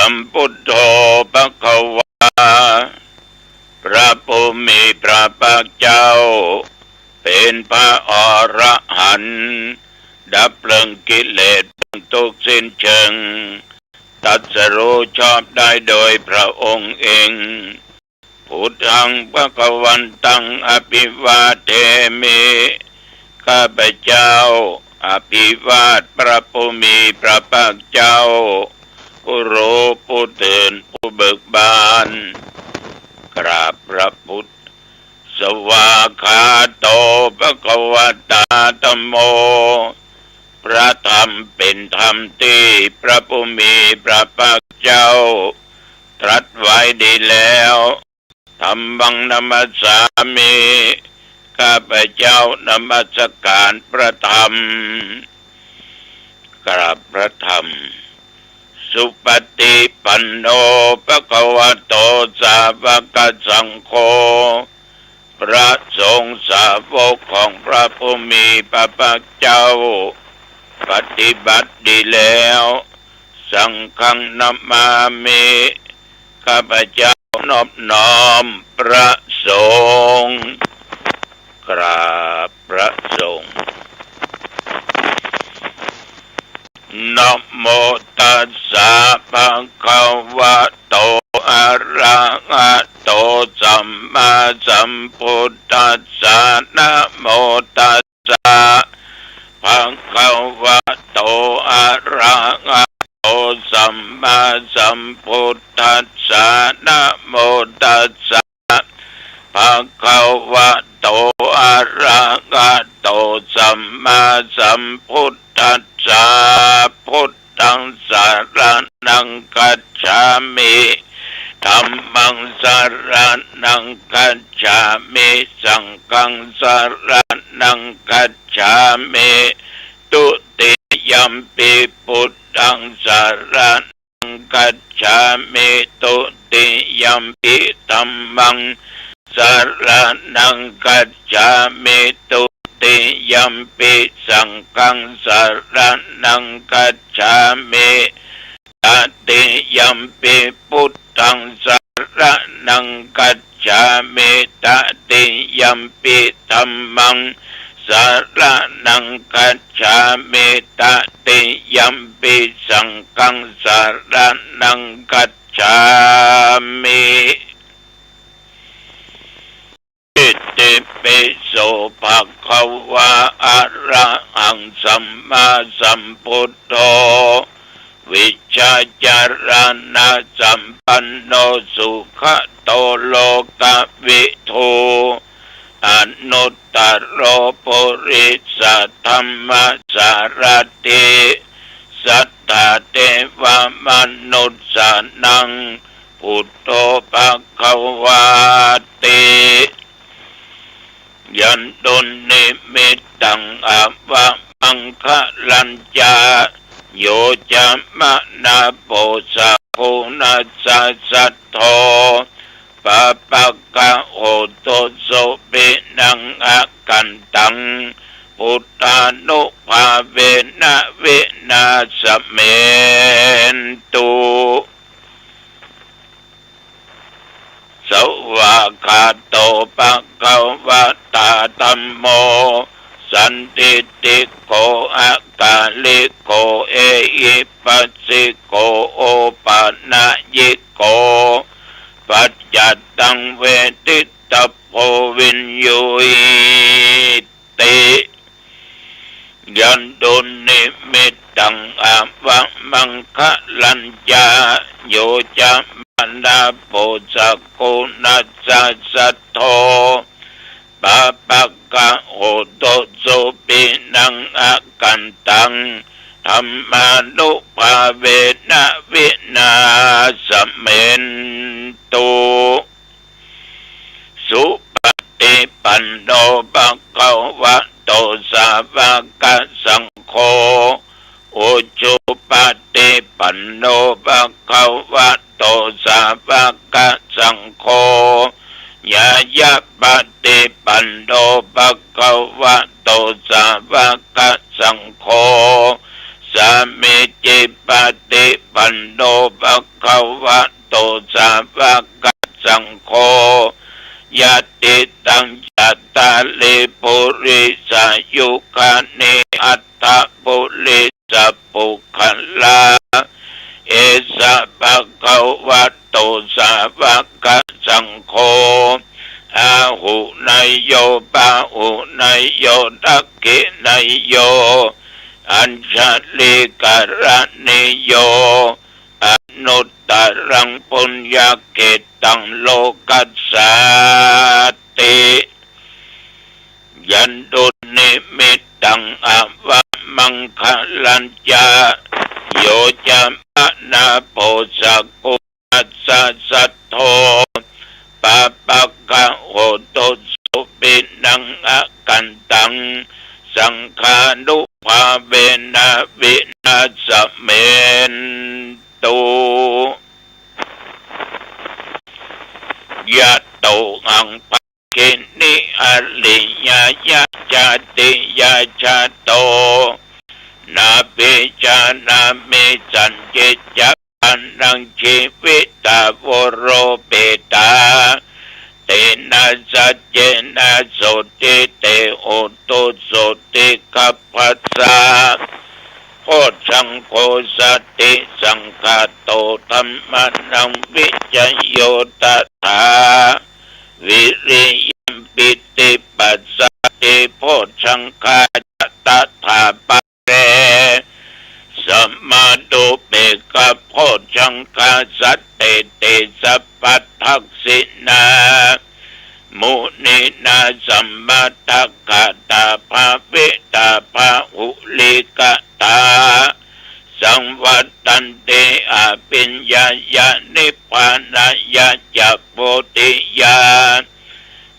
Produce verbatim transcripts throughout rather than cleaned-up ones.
สัมพุทโธ ภควา พระผู้มีพระภาคเจ้า เป๋นพระอรหันต์ ดับเปิงกิเลสเปิงทุกข์สิ้นเชิง ตรัสรู้ชอบได้โดยพระองค์เอง พุทธัง ภควันตัง อภิวาเทมิ ข้าพเจ้า อภิวาทพระผู้มีพระภาคเจ้า ผู้รู้ ผู้ตื่น ผู้เบิกบาน กราบพระพุทธ สวากขาโต ภควตา ธัมโม พระธรรมเป๋นธรรมตี้พระผู้มีพระภาคเจ้า ตรัสไว้ดีแล้ว ธัมมัง นะมัสสามิ ข้าพเจ้านมัสการพระธรรม กราบพระธรรม สุปฏิปันโน ภควโต สาวกสังโฆ พระสงฆ์สาวกของพระผู้มีพระภาคเจ้า ปฏิบัติดีแล้ว สังฆัง นะมามิ ข้าพเจ้านอบน้อมพระสงฆ์ กราบพระสงฆ์ นะโมตัสสะ ภควะโต อะระหะโต สัมมาสัมพุทธัสสะ นะโมตัสสะ ภควะโต อะระหะโต สัมมาสัมพุทธัสสะ นะโมตัสสะ ภควะโต อะระหะโต สัมมาสัมพุทธัสสะ พุทธัง สรณัง คัจฉามิ ธัมมัง สรณัง คัจฉามิ สังฆัง สรณัง คัจฉามิ ทุติยัมปิ พุทธัง สรณัง คัจฉามิ ทุติยัมปิ ธัมมัง สรณัง คัจฉามิ ทุติยัมปิ สังฆัง สรณัง คัจฉามิ ตติยัมปิ พุทธัง สรณัง คัจฉามิ ตติยัมปิ ธัมมัง สรณัง คัจฉามิ ตติยัมปิ สังฆัง สรณัง คัจฉามิ อิติปิโส ภะคะวา อะระหัง สัมมาสัมพุทโธ วิชชาจารณะสัมปันโน สุขะโต โลกะวิทู อนุตตโร ปุริสะธัมมะสารถิ สัตถาเทวะมนุสสานัง พุทโธ ภะคะวาติ ยันตุนนิมิตตัง อวะมังคะลัญจะ โยจะมะนะโปสะโก นัสสะสัทโธ ปะปะกะโหตุ สุปินัง อกันตัง พุทธานุภาเวนะ วินาสเมนตุ สวากขาโต ภะคะวะตา ธัมโม สันทิฏฐิโก อะกาลิโก เอหิปัสสิโก โอปะนะยิโก ปัจจัตตัง เวทิตตะโพ วิญญูหิ ติ ยันตุนนิมิตตัง อวะมังคะลัญจะ โยจะมะนะโปสะโก นัสสะสัทโธ ปะปะกะโหตุ สุปินัง อกันตัง ธัมมานุภาเวนะ วินาสเมนตุ สุปะ ฏิปันโน ภะคะวะโต สาวะกะสังโฆ อุจุปะฏิปันโน ภะคะวะโต สาวะกะสังโฆ ญาญาปะฏิปันโน ภะคะวะโต สาวะกะสังโฆ สามีจิปฏิปันโน ภะคะวะโต สาวกสังโฆ ยะติตัง จัตตาริ ปุริสายุคานิ อัฏฐะปุริสปุคคลา เอสะ ภะคะวะโต สาวกสังโฆ อาหุเนยโย ปาหุเนยโย ทักขิเนยโย อัญชลีกรณีโย อนุตตรัง ปุญญเขตตัง โลกัสสาติ ยันตุนิมิตตัง อวมังคะลัญจะ โยจะมะนาโภ สะกุณัสสะสัตโธ ปาปะกะโหตุ สุปิณังอะกันตัง สังฆานุภาเวนะ วินาสเมนตุ ยะโตหัง ภะคินิ อริยะยะจาติยะชาโต นาภิจานามิ สัญญิจจะ ปะนัง ชีวิตาโวโรเปตา เตนะสัจเจนะ โสติเต โหตุ โสติคัพพะสะ โพชฌังโฆ สติสังคาโต ธัมมานัง วิจโย ตถา วิริยัม ปิติปัสสะติ โพชฌังคาจะ ตถาปะ เร สมาดูเปกขะโพชฌังคา สัตเตติสัพพะทักขิณา มุนีนา สัมมาทักขาตา ภาวิตา พาหุลีกะตา สังวัตตันติ อภิญญายะ นิพพานายะจะ โพธิยา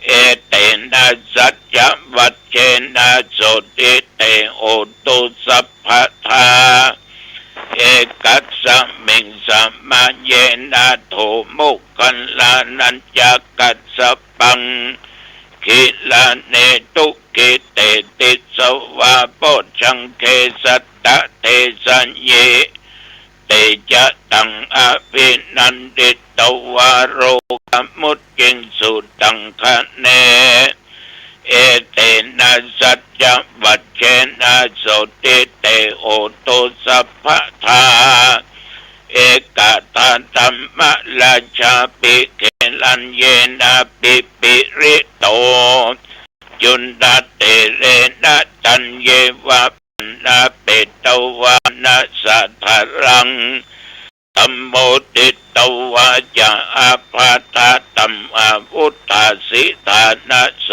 เอเตนะสัจจวัจเจนะ โสติเต โหตุ สัพพะทา เอกัสสะมิงสะมะเยนะ โถ โมคคัลลานัญจะกัสสะปัง กิลาเนตุ กิเตติสวา โพชฌังเข สัตตะเทสะเย เตจะตัง อภินันทิตวา โรกะมุจจิงสุ ตังคะเน เอเตนะสัจจวัจเจนะ โสติเต โหตุ สัพพะทา เอกะทาธัมมะราชา ปิเกลัญเยนะ ปิปิริโต จุนดาเตเรนะ ตัญเยวะ นาเปตวานะ สะทะรัง ธัมโม ติตวาจะ อาภาธาธัมมา วุฏฐาสิธานะโส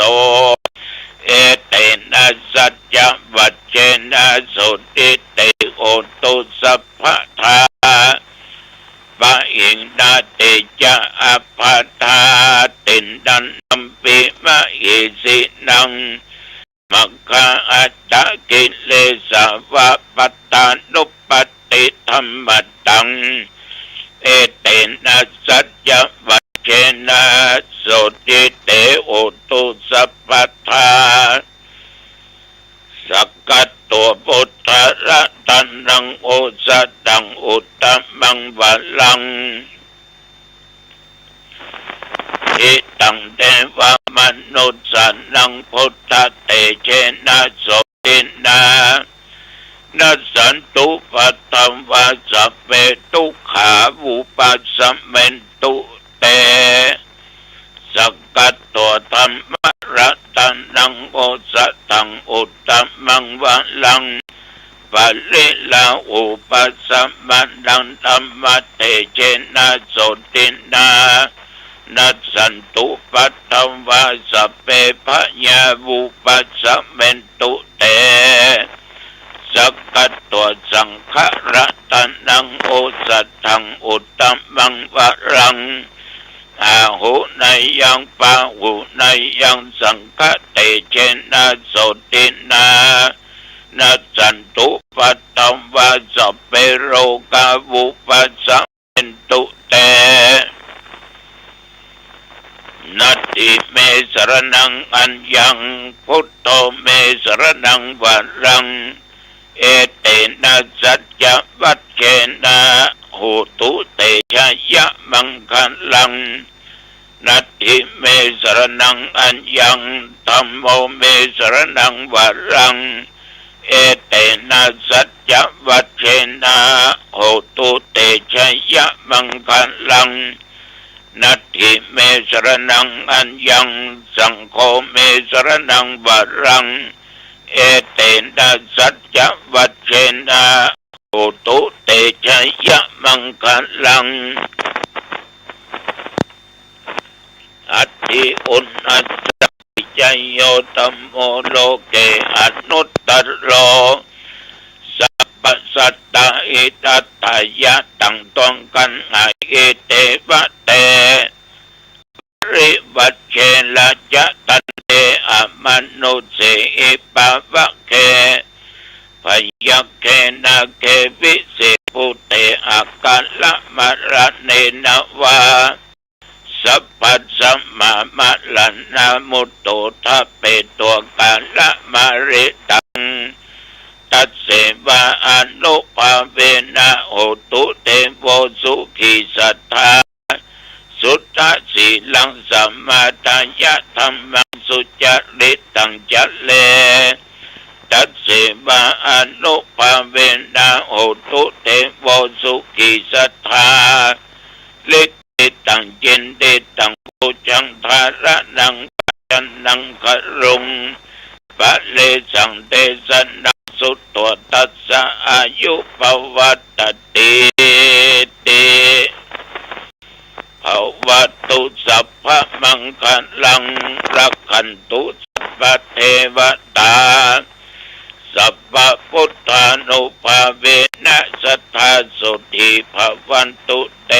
เอเตนะสัจจวัจเจนะ โสติเต โหตุ สัพพะทา ปะหิงนา เตจะ อาภาธา ติณฑันตัมปิ มะหิสินัง มัคคะอัตตะกิเลสาวะ ปัตตานุปัตติธัมมะตัง เอเตนะสัจจวัจเจนะ โสติเต โหตุ สัพพะทา สักขะโต พุทธะระตะนัง โอสะถัง อุตตะมังวะรัง หิตัง เตวะมะนุสสานัง พุทธะเตเจนะ โสตินะ นัสสันตุ ปัททะวา สัพเพ ทุกขา วุปัสสะเมนตุ เต สักขะโต ธัมมะระตะนัง โอสะถัง อุตตะมังวะรัง ปะริลาหุปัสสะมะนัง ธัมมะเตเจนะ โสตินะ นัสสันตุ ปัททะวา สัพเพ พะยา วุปัสสะเมนตุ เต สักขะโต สังฆะระตะนัง โอสะถัง อุตตะมังวะรัง อาหุเนยัง ปาหุเนยัง สังฆะเตเจนะ โสตินะ นัสสันตุ ปัททะวา สัพเพ โรกา วุปัสสะเมนตุ เต นัตถิเม สะระณัง อัญญัง พุทโธ เม สะระณัง วะรัง เอเตนะ สัจจะวัจเจนะ โหตุ เตชะยะ มังคะลัง นัตถิ เม สะระณัง อัญญัง ธัมโม เม สะระณัง วะรัง เอเตนะ สัจจะวัจเจนะ โหตุ เตชะยะ มังคะลัง นัตถิ เม สะระณัง อัญญัง สังโฆ เม สะระณัง วะรัง เอเตนะ สัจจะวัจเจนะ โหตุ เตชะยะ มังคะลัง อัตถิ อุณณัสสะ วิจโย ธัมโม โลเก อนุตตะโร สัพพะสัตตา หิตัตถายะ ตังตวงกัณหา อิเตวะเต ปริวัจเชนะ จะ ตันเต อมนุสสี วิภาวะเข พยัคเข นาเข วิสี ภูเต อาการะมะระเณนะวา สัพพัสสะ มามะระณะ มุตโต ทะเป ตวาการะมะริตัง ตัสเสวา อานุภาเวนะ โหตุ เทโว สุขีสัตถา สุตถะสีลัง สมาทายะ ธัมมัง สุจริตัง จะเร ตัสเสวา อานุภาเวนะ โหตุ เทโว สุขีสัตถา ลิขิตัง ยินดิตัง ปูชัง ธาระณัง วัจจะนัง คารุง ปะเรสัง เตสะนัง สุโต ทัสสะ อายุ ภวัตติ ติ ภะวะตุ สัพพะมังคะลัง รักขันตุ สัพพะเทวะตา สัพพะพุทธานุภาเวนะ สัตถา โสตถี ภะวันตุ เต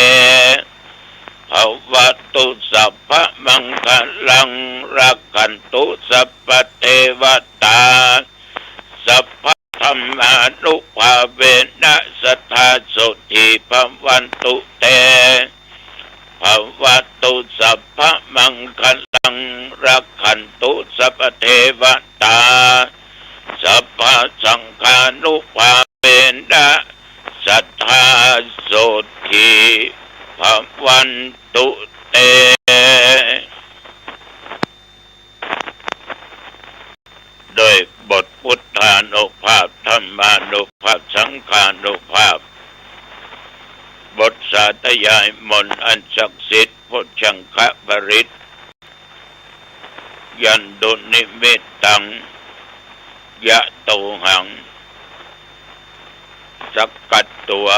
ภะวะตุ สัพพะมังคะลัง รักขันตุ สัพพะเทวะตา สัพพะธัมมานุภาเวนะ สัตถา โสตถี ภะวันตุ เต ภะวะตุ สัพพะมังคะลัง รักขันตุ สัพพะเทวะตา สัพพะสังฆานุภาเวนะ สัตถา โสตถี ภะวันตุ เต ด้วยบทพุทธานุภาพ ธัมมานุภาพ สังฆานุภาพ บทสาธยายมนต์อันศักดิ์สิทธิ์ โพชฌังคปริตร ยันตุนิมิตตัง ยะโตหัง สักกัตตัว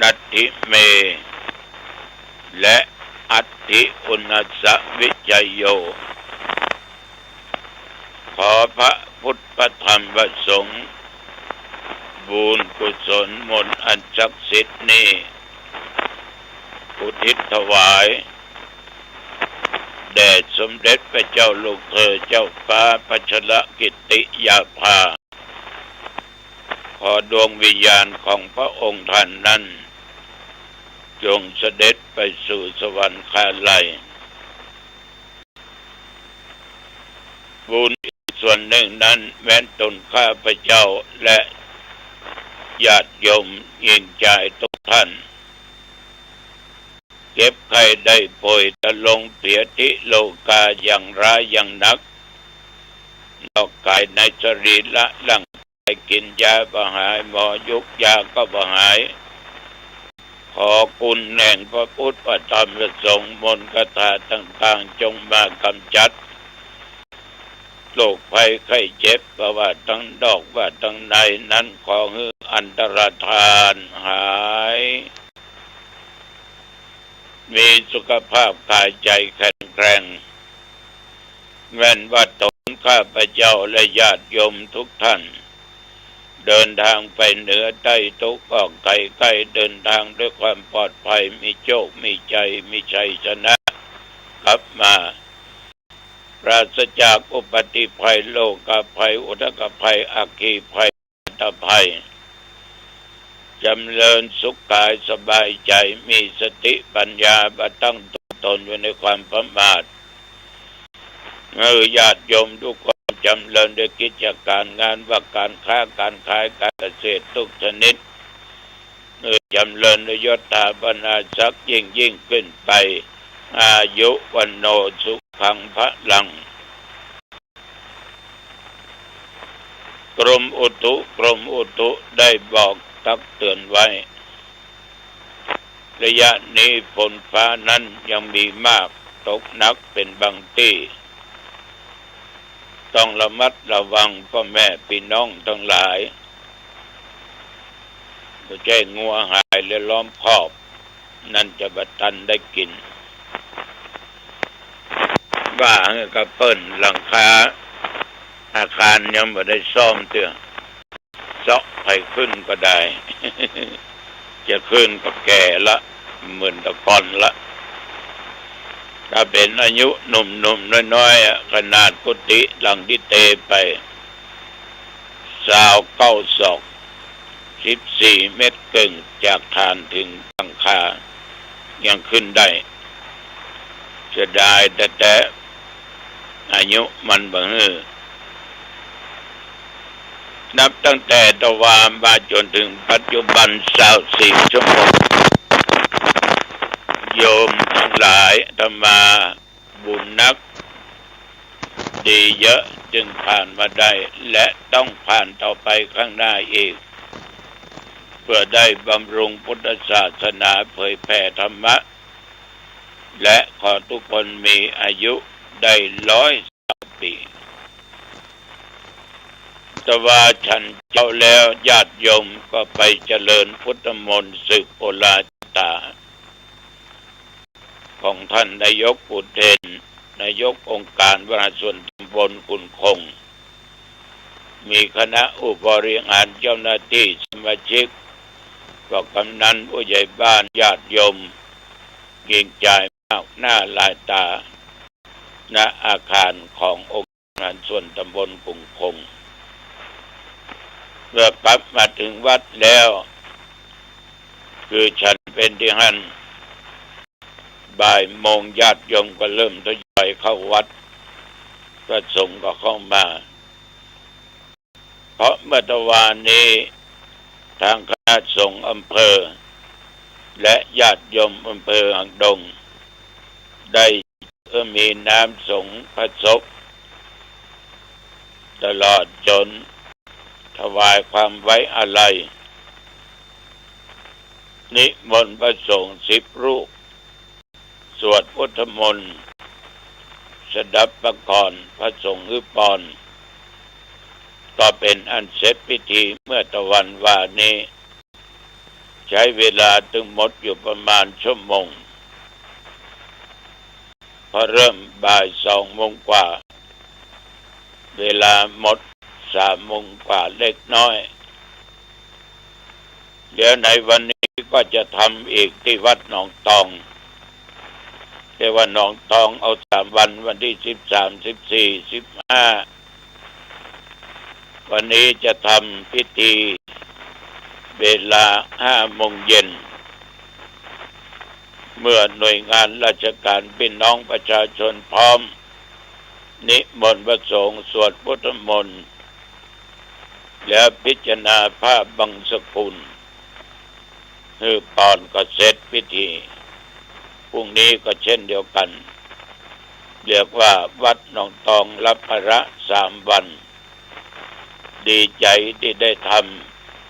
นัตถิเม และ อัตถิ อุณณัสสะ วิจโย ขอพระพุทธพระธรรมพระสงฆ์ บุญกุศลมนต์อันศักดิ์สิทธิ์นี้ อุทิศถวาย แด่สมเด็จพระเจ้าลูกเธอเจ้าฟ้าพัชรกิติยาภา ขอดวงวิญญาณของพระองค์ท่านนั้น จงเสด็จไปสู่สวรรคาลัย บุญอีกส่วนหนึ่งนั้นแม้นตนข้าพเจ้าและญาติโยมหญิงชายทุกท่าน เจ็บไข้ได้ป่วย ทรงเปียธิโรคาอย่างร้ายอย่างหนัก นอกกายในสรีระร่างกาย กินยาบ่หาย หมอยุกยาก็บ่หาย ขอคุณแห่งพระพุทธพระธรรมพระสงฆ์ มนต์คาถาต่างๆ จงมากำจัด โรคภัยไข้เจ็บ บ่ว่าทางนอกว่าทางในนั้น ขอหื้ออันตรธานหาย มีสุขภาพกายใจแข็งแรง แม้นว่าตนข้าพเจ้าและญาติโยมทุกท่าน เดินทางไปเหนือใต้ ทุกข์ออกภัยไข้ เดินทางด้วยความปลอดภัย มีโชค มีชัย มีชัยชนะ กลับมา ปราศจากอุบัติภัย โรคภัย อุทกภัย อัคคีภัย อันตภัย จำเริญสุขกายสบายใจ มีสติปัญญา บ่ตั้งตนอยู่ในความประมาท หื้อญาติโยมทุกคน จำเริญด้วยกิจก๋านงาน ว่าก๋านค้าก๋านขายก๋านเกษตรกู้ชนิด เออ จำเริญด้วยยศถาบรรดาศักดิ์ยิ่งๆ ขึ้นไป อายุ วัณโณ สุขัง พลัง กรมอุตุ กรมอุตุได้บอกตักเตือนไว้ ระยะนี้ฝนฟ้านั้นยังมีมาก ตกหนักเป๋นบางตี้ ต้องระมัดระวังป้อแม่ปี้น้องตังหลาย บ่ใจ้งัวหายและล้อมคอก นั้นจะบ่ตันได้กิ๋น ว่าหื้อกับเปิ้น หลังคาอาคารยังบ่ได้ซ่อมเตื้อ เซาะใผขึ้นก็ได้ จะขึ้นก็แก่ละ เหมือนแต่ก่อนละ ถ้าเป๋นอายุหนุ่มๆ น้อยๆ อะ ขนาดกุฏิหลังตี้เตไป ซาวเก้าศอก สิบสี่เมตรเกิ่ง จากฐานเถิงหลังคา ยังขึ้นได้ เสียดายแต๊ๆ อายุมันบ่หื้อ นับตั้งแต่ตะวามาจ๋นเถิงปัจจุบัน ซาวสี่ชั่วโมง โยมตังหลาย อาตมาบุญนัก ดีเยอะจึงผ่านมาได้ และต้องผ่านต่อไปข้างหน้าอีก เพื่อได้บำรุงพุทธศาสนา เผยแผ่ธรรมะ และขอทุกคนมีอายุได้ร้อยปี ตะวาฉันเจ๊าแล้ว ญาติโยมก็ไปเจริญพุทธมนต์สืบโอภาสคาถา ของท่านนายกอุเทน นายกองค์การบริหารส่วนตำบลกุนคง มีคณะอุปบริหาร เจ้าหน้าตี้ สมาชิก พวกกำนัน ผู้ใหญ่บ้าน ญาติโยม ยิ่งใจ๋มากหน้าหลายต๋า ณ อาคารขององค์การบริหารส่วนตำบลกุนคง เมื่อกลับมาเถิงวัดแล้ว คือฉันเป๋นตี้หั้น บ่ายโมงญาติโยมก็เริ่มทยอยเข้าวัด พระสงฆ์ก็เข้ามา เพราะเมื่อตะวานี้ ทางคณะสงฆ์อำเภอ และญาติโยมอำเภอหางดง ได้ เพื่อมีน้ำสงฆ์พระศพ ตลอดจ๋นถวายความไว้อาลัย นิมนต์พระสงฆ์สิบรูป สวดพุทธมนต์ สดับปกรณ์ พระสงฆ์หื้อปอน ก็เป๋นอันเสร็จพิธีเมื่อตะวันวานี้ ใจ๊เวลาตึงหมดอยู่ประมาณชั่วโมง เพราะเริ่มบ่ายสองโมงกว่า เวลาหมดสามโมงกว่าเล็กน้อย แล้วในวันนี้ก็จะทำอีกตี้วัดหนองตอง แต่ว่าหนองตองเอาสามวัน วันตี้สิบสาม สิบสี่ สิบห้า วันนี้จะทำพิธีเวลาห้าโมงเย็น เมื่อหน่วยงานราชการ ปี้น้องประชาชนพร้อม นิมนต์พระสงฆ์สวดพุทธมนต์ แล้วพิจารณาผ้าบังสุกุล หื้อปอนก็เสร็จพิธี พรุ่งนี้ก็เช่นเดียวกัน เรียกว่าวัดหนองตองรับภาระสามวัน ดีใจ๋ตี้ได้ท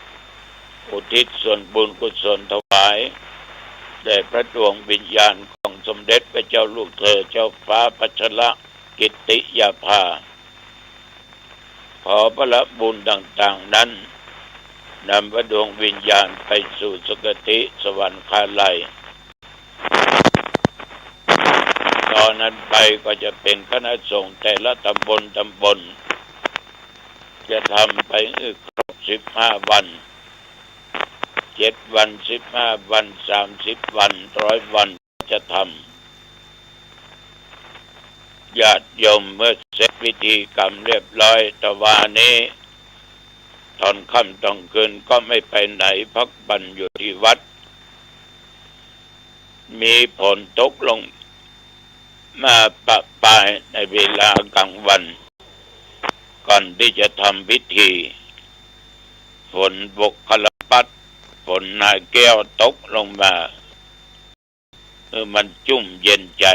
ำ อุทิศส่วนบุญกุศลถวายแด่พระดวงวิญญาณของสมเด็จพระเจ้าลูกเธอเจ้าฟ้าพัชรกิติยาภา ขอผลบุญต่างๆ นั้น นำพระดวงวิญญาณไปสู่สุคติสวรรคาลัย ต่อนั้นไปก็จะเป๋นคณะสงฆ์แต่ละตำบล ตำบล จะทำไปหื้อครบสิบห้าวัน เจ็ดวัน สิบห้าวัน สามสิบวัน ร้อยวัน จะทำ ญาติโยมเมื่อเสร็จพิธีกรรมเรียบร้อย ตะวานี้ ต๋อนค่ำต๋อนคืนก็ไม่ไปไหน พักผ่อนอยู่ตี้วัด มีฝนตกลงมาปะปายในเวลากลางวัน ก่อนตี้จะทำพิธี ฝนบกคารปัด ฝนหนาแก้วตกลงมา เออ มันจุ่มเย็นใจ๋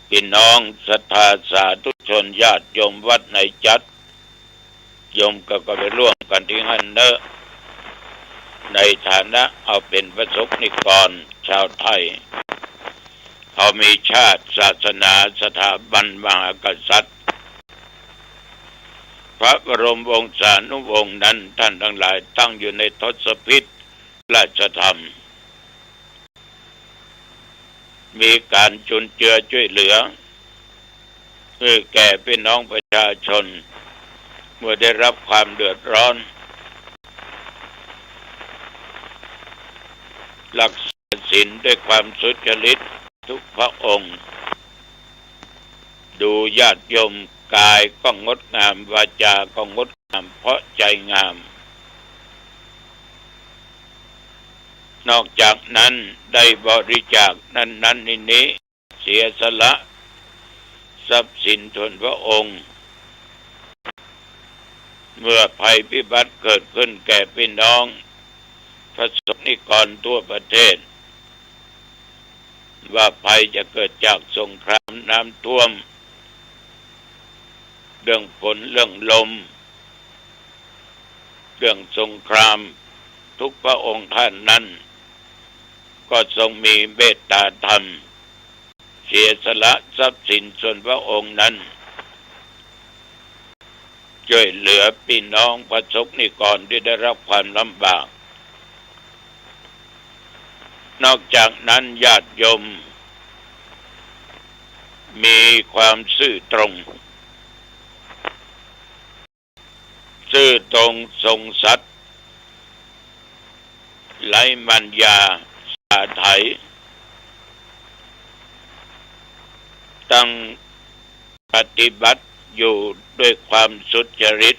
ปี้น้องศรัทธาสาธุชนญาติโยมวัดไหนจัด โยมก็ ก็ไปร่วมกั๋นตี้หั้นเต๊อะ ในฐานะเอาเป๋นประสบนิกรชาวไทย เอามีชาติ ศาสนา สถาบัน มหากษัตริย์ พระบรมวงศานุวงศ์นั้น ท่านตังหลายตั้งอยู่ในทศพิธราชธรรม มีก๋านจุนเจือจ้วยเหลือ หื้อแก่ปี้น้องประชาชน เมื่อได้รับความเดือดร้อน รักษาศีลด้วยความสุจริตทุกพระองค์ ดูญาติโยม ก๋ายก็งดงาม วาจาก็งดงาม เพราะใจ๋งาม นอกจากนั้นได้บริจาคนั้นๆ นี้ๆ เสียสละทรัพย์สินส่วนพระองค์ เมื่อภัยพิบัติเกิดขึ้นแก่ปี้น้องประสบนิกรทั่วประเทศ ว่าภัยจะเกิดจากสงคราม น้ำท่วม เรื่องฝน เรื่องลม เรื่องสงคราม ทุกพระองค์ท่านนั้น ก็ทรงมีเมตตาธรรม เสียสละทรัพย์สินส่วนพระองค์นั้น จ้วยเหลือปี้น้องประสบนิกรตี้ได้รับความลำบาก นอกจากนั้นญาติโยมมีความซื่อตรง ซื่อตรง ทรงสัตย์ ไร้มัญญาสาไถ ตั้งปฏิบัติอยู่ด้วยความสุจริต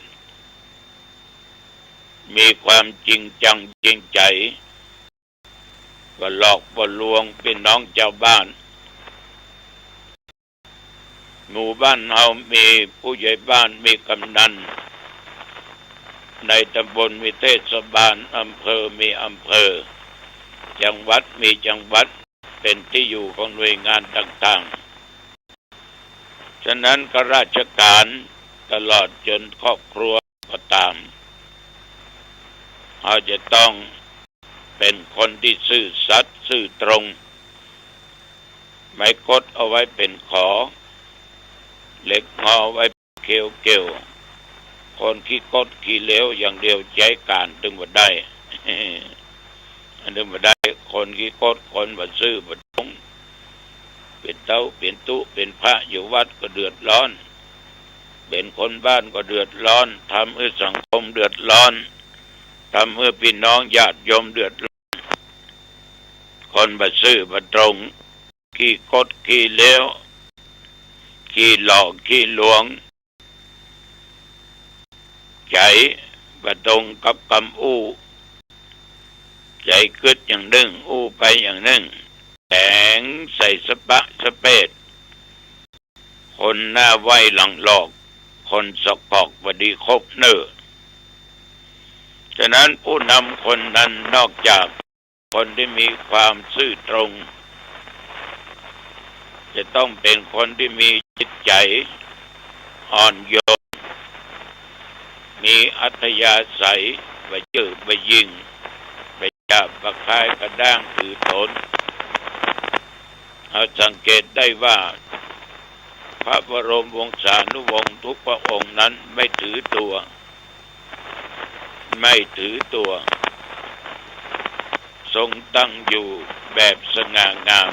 มีความจริงจังจริงใจ๋ บ่หลอกบ่ลวงปี้น้องจาวบ้าน หมู่บ้านเฮามีผู้ใหญ่บ้าน มีกำนัน ในตำบลมีเทศบาล อำเภอมีอำเภอ จังหวัดมีจังหวัด เป๋นตี้อยู่ของหน่วยงานต่างๆ ฉะนั้นข้าราชการตลอดจ๋นครอบครัวก็ต๋าม เฮาจะต้องเป๋นคนตี้ซื่อสัตย์ซื่อตรง ไม้ก๊ดเอาไว้เป๋นขอ เหล็กงอไว้เขียวเกี่ยว คนขี้ก๊ดขี้เหลวอย่างเดียวใจ๊ก๋านตึงบ่ได้ อันตึงบ่ได้ คนขี้ก๊ด คนบ่ซื่อบ่ตรง เป๋นเต๊า เป๋นตุ๊ เป๋นพระอยู่วัดก็เดือดร้อน เป๋นคนบ้านก็เดือดร้อน ทำหื้อสังคมเดือดร้อน ทำหื้อปี้น้องญาติโยมเดือดร้อน คนบ่ซื่อบ่ตรง ขี้ก๊ดขี้เหลว ขี้หลอกขี้ลวง ใจ๋บ่ตรงกับกำอู้ ใจ๋กึ๊ดอย่างนึ่ง อู้ไปอย่างนึ่ง แสงใส่สะปะสะเปด คนหน้าไหว้หลังหลอก คนสะกอกบ่ดีคบเน่อ ฉะนั้นผู้นำคนนั้นนอกจาก คนตี้มีความซื่อตรง จะต้องเป๋นคนตี้มีจิตใจ๋อ่อนโยน มีอัธยาศัยบ่เย่อบ่หยิ่ง บ่หยาบบ่คายกระด้างถือต๋น เฮาสังเกตได้ว่า พระบรมวงศานุวงศ์ทุกพระองค์นั้นไม่ถือตั๋ว ไม่ถือตั๋ว ทรงตั้งอยู่แบบสง่างาม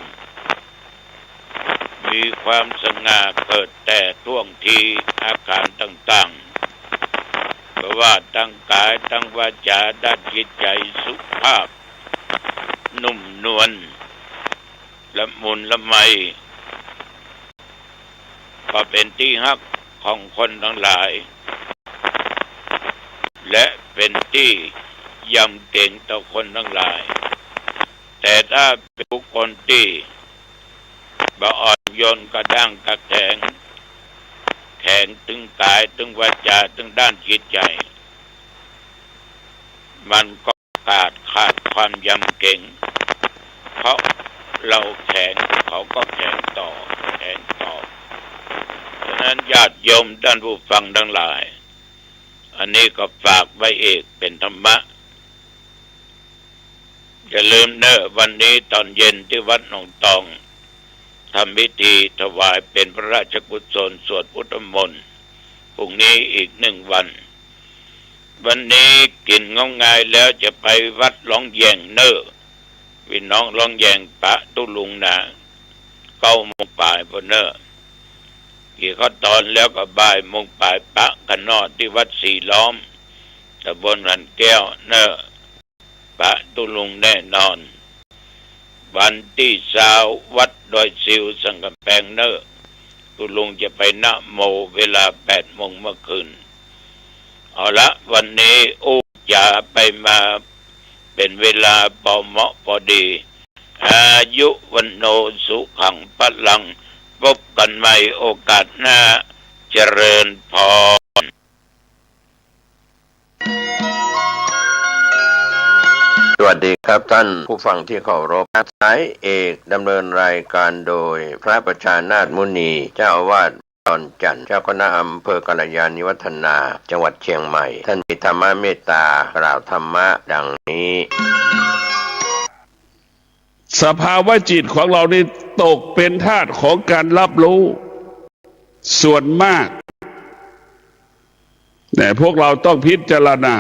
มีความสง่าเกิดแต่ท่วงทีอาการต่างๆ บ่ว่าตางก๋ายตางวาจา ด้านจิตใจ๋สุภาพ นุ่มนวล ละมุนละไม ก็เป๋นตี้ฮักของคนตังหลาย และเป๋นตี้ยำเก๋งต่อคนตังหลาย แต่ถ้าเป๋นบุคคลตี้บ่อ่อนโยนกระด้างกระแข็ง ข็ง ตึงก๋าย ตึงวาจา ตึงด้านจิตใจ๋ มันก็ขาด ขาดความยำเกรง เพราะเราแข็ง เขาก็แข็งตอบ แข็งตอบ ฉะนั้นญาติโยมต้านผู้ฟังตังหลาย อันนี้ก็ฝากไว้เอกเป๋นธรรมะ อย่าลืมเน่อ วันนี้ต๋อนเย็นตี้วัดหนองตอง ทำพิธีถวายเป๋นพระราชกุศล สวดพุทธมนต์ พรุ่งนี้อีกหนึ่งวัน วันนี้กิ๋นงมงายแล้วจะไปวัดหลองแหย่งเน่อ ปี้น้องหลองแหย่งปะตุ๊ลุงนา เก้าโมงป๋ายปู้นเน่อ กิ๋นข้าวตอนแล้วก็บ่ายโมงป๋ายปะกั๋นเนาะ ตี้วัดสีล้อม ต๋ำบลขันแก้วเน่อ ปะตุ๊ลุงแน่นอน วันตี้ซาววัดดอยซิวสันก๋ำแปงเน่อ ตุ๊ลุงจะไปนะโมเวลาแปดโมงเมื่อคืน เอาละ วันนี้อู้จ๋าไปมาเป๋นเวลาปอเหมาะปอดี อายุ วัณโณ สุขัง พลัง พบกั๋นใหม่โอกาสหน้า เจริญพร สวัสดีครับท่านผู้ฟังที่เคารพ สายเอกดำเนินรายการโดยพระประชานาถมุนี เจ้าอาวาสดอนจันทน์ เจ้าคณะอำเภอกัลยาณิวัฒนา จังหวัดเชียงใหม่ ท่านมีธรรมเมตตากล่าวธรรมะดังนี้ สภาวะจิตของเรานี่ตกเป็นทาสของการรับรู้ ส่วนมาก เนี่ย พวกเราต้องพิจารณา